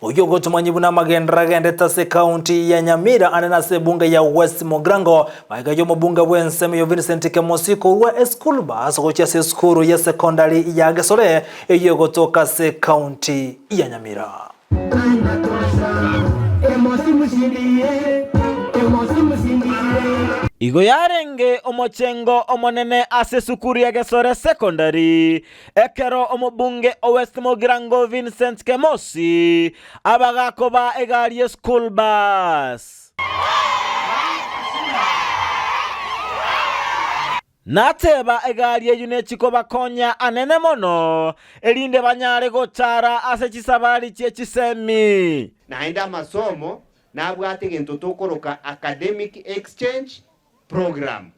Oyio ogotomanyia buna amagenderero agendete ase ekaunti ya Nyamira ande nase ebunge ya West Mugirango, magega y'omobunge bw'ensemo eyio Vincent Kemosi korwa eschool bus gochia ase esukuru ya secondary ya Gesore eyio egotoka ase ekaunti ya Nyamira. Igo yarenge omochengo omonene ase esukuru ya Gesore Secondary Ekero omobunge o West Mugirango Vincent Kemosi abagakoba egari ye school bus. Nateba egari eyio nechi kobakonya anene mono, erinde banyare gochara ase chisabari chie chisemi. Naende amasomo nabwate egento tokoroka academic exchange program.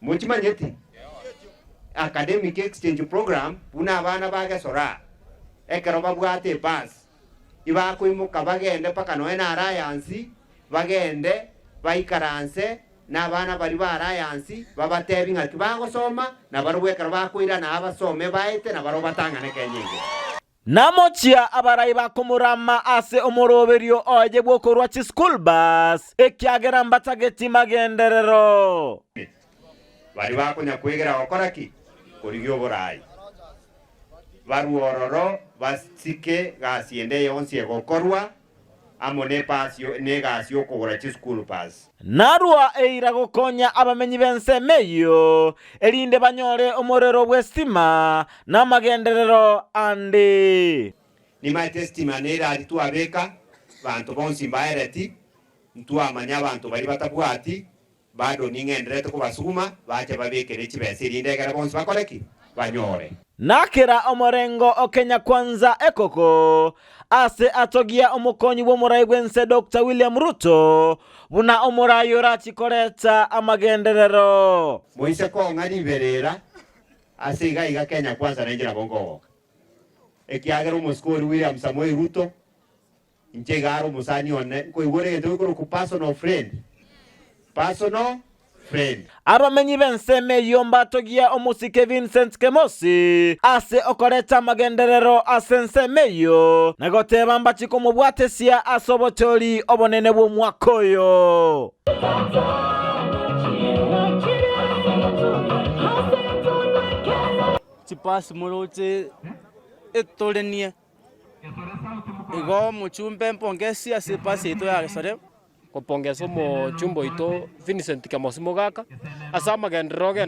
Mochimanyeti? Academic Exchange Program buna abana ba Gesora ekero babwate ebus ibakoimoka bagende mpaka nonya na Alliance bagende baikaranse na abana baria ba Alliance babatebi ng'aki bagosoma nabarobwo ekero bakoirana aa basome baete nabarobwo batang'ane Kenya engima. Namochia abarai bakomorama ase omoroberio oye bw'okorua chischool bus, ekiagera mbatageti magenderero. Baria bakonya kwegera gokora ki? Korigia oborai. Barue ororo basike gasi ende yonsi egokorwa amo nepasi negasi y'okogora chischool bus. Narua eira gokonya abamenyi b'ensemo eyio, erinde banyore omorero bw'esitima na amagenderero ande. Nimaete esitima nerari twabeka, banto bonsi mbaereti, ntwamanya abanto baria batabwati, Bado ning'endererete kobasuguma bache babekere chibesa erinde egere bonsi bakore ki? Banyore. Na kera omorengo o Kenya Kwanza ekoko ase atogia omokonyi bw'omorai bw'ense Doctor William Ruto buna omorai orachi koreta amagenderero. Moise kong'a riberera ase iga iga Kenya Kwanza nainche nabo nkogoka, ekiagera omosike oria William Samoei Ruto Inche iga are omosani one, nkoigwera egento gekorokwa personal friend, personal friend. Abamenyi b'ensemo eyio mbatogie omosike Vincent Kemosi ase okoreta amagenderero ase ensemo eyio, na goteba mbachie komobwatesia ase obochori obonene bw'omwaka oyo. Chipasi moroche etorenie. Igo omochumbe mpongesi ase epasi yaito ya Gesore. Kopongesa omochumbe oito Vincent Kemosi Mogaka ase amagenderero ogende.